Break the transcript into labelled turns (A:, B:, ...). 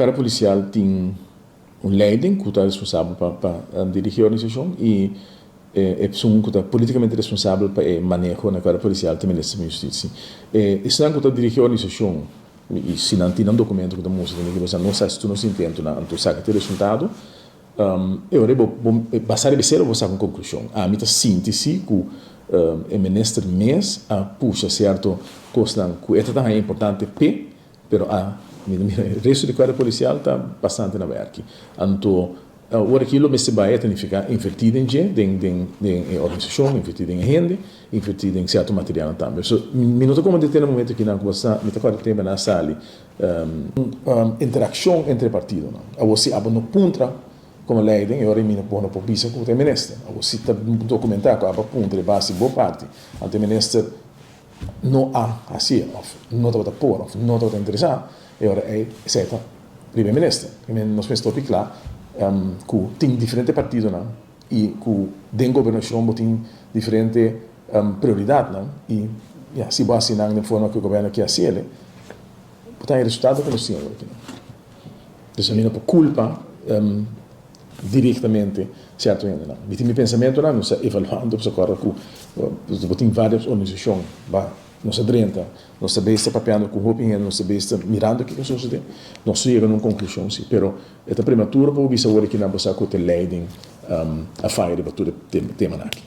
A: Kada polisial tin un leiding ku ta responsabel pa pa dirigí e organisashon i e esun ku ta politikamente responsabel pa e maneho na kada polisial ta Minister di Hustisia. E esnan ku ta dirigí e organisashon i si nan tin nan dokumento ku ta mustra tambe ku nos a hasi tur nos intentonan anto esaki ta e resultado, e ora bo bo basa riba esei lo bo saka un konklushon. Ami ta sinti si ku e minister mes a pusha sierto kosnan ku e ta ta haña importante p'e. Pero a mi ta mira e resto di kuerpo polisial ta bastante na wèrki. Anto ora ki lo mester bai e ta nifiká invertí den dje, den den den e organisashon, invertí den e hende, invertí den sierto materialnan tambe. So mi no ta komo detene momento kinan ku bo sa, mi ta kòrda tempu nan a sali un interakshon entre partidonan. Awor si abo no puntra komo leiding e ora mi bo no por bisa ku ta e minister. Awor si ta dokumentá ku abo a puntra e base di bo parti, anto e minister no a hasié òf no tabata por òf no tabata interesá, e ora ei esei ta riba e minister. I men nos mester hopi kla ku tin diferente partidonan i ku den gobernashon bo tin diferente prioridatnan i ya si bo hasi nan den forma ku e gobièrnu ke hasiel bo ta haña resultado ku nos tin awor akinan. Entonces mi no por kulpa Directamente cierto hendenan. Mi tin mi pensamentonan, nos ta evaluando, pasobra acorda cu bo tin varios organisacion ba nos a drenta, nos ta bes ta papiando cu hopi hende, nos ta bes ta mirando kico a sucede, nos ta yega na un conclusion si, pero e ta prematuro pa bo bisa awor aki nan bo sa cu ta leiding a faya riba tur e temanan aki.